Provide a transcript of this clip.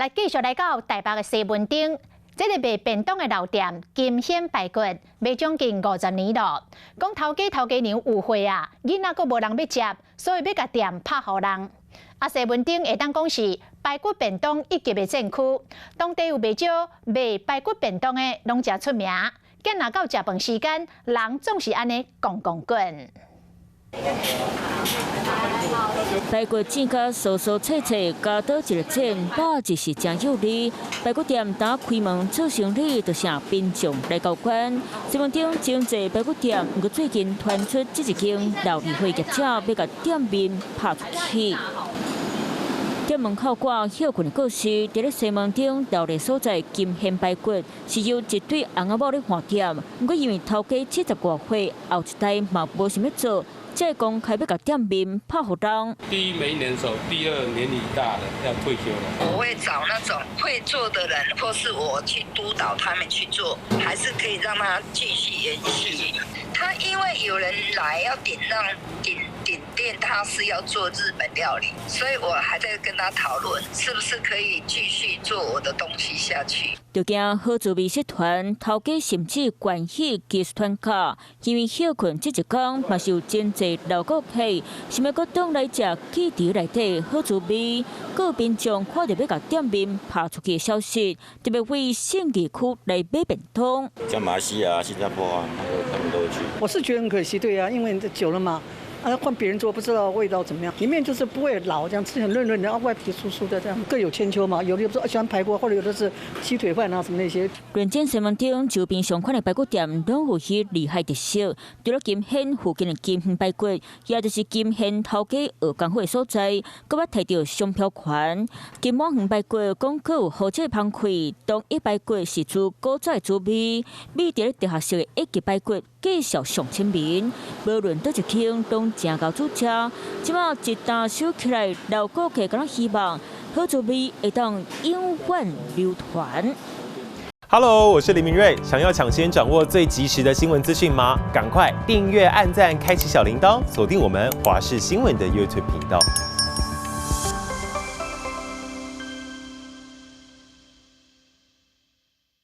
來繼續來到台北的西門町，這个賣便當的老店金顯排骨，賣將近50年囉。講頭家頭家娘有歲啊，囡仔閣無人欲接，所以欲共店拍予人。啊，西門町會當講是排骨便當一級的戰區，當地有袂少賣排骨便當的，攏誠出名。見若到食飯時間，人總是按呢滾滾滾。排骨煎甲酥酥脆脆，加佗一个煎，肉質是誠幼膩。排骨店打開門做生意，就請民眾來交關。西門町真濟排骨店，毋過最近傳出這一間老年會業者欲共店面拍出去。店門口掛歇睏的告示，佇咧西門町鬧熱所在金顯排骨，是由一對翁仔某咧看店。毋過因為頭家70外歲，後一代嘛無想欲做，才會公開欲共店面拍予人。第一沒人手，第二年齡大了要退休了。我會找那種會做的人，或是我去督導他們去做，還是可以讓他繼續延續。他因為有人來要頂讓頂頂店，他是要做日本料理，所以我還在跟他討論，是不是可以繼續做我的東西下去。就驚好滋味失傳，頭家甚至關係技術傳教，因為歇睏這一工嘛是有真濟老顧客，想欲閣轉來食記憶內底好滋味。閣有民眾看著欲共店面拍出去的消息，特別為信義區來買便當。像馬來西亞、新加坡啊，他們都會去。我是覺得很可惜，對啊，因為久了嘛。啊，換別人做不知道味道怎麼樣，裡面就是不會老，這樣吃很潤潤的，啊，外皮酥酥的，這樣各有千秋嘛。有的說喜歡排骨，或者有的是雞腿飯啊，什麼那些。論戰西門町周邊相款的排骨店，攏有彼厲害特色。除了金顯附近的金顯排骨，也就是金顯頭家學功夫的所在，閣捌提著商標權。金滿園排骨講閣有好食的芳氣，統一排骨是自古早的滋味，味佇咧地下室的一級排骨，介紹上親民。無論佗一間，攏誠𠢕煮食。這馬一單收起來，老顧客敢若希望好滋味會當永遠流傳。 Hello，我是林明瑞。想要搶先掌握最及時的新聞資訊嗎？趕快訂閱、按讚、開啟小鈴鐺，鎖定我們華視新聞的 YouTube 頻道。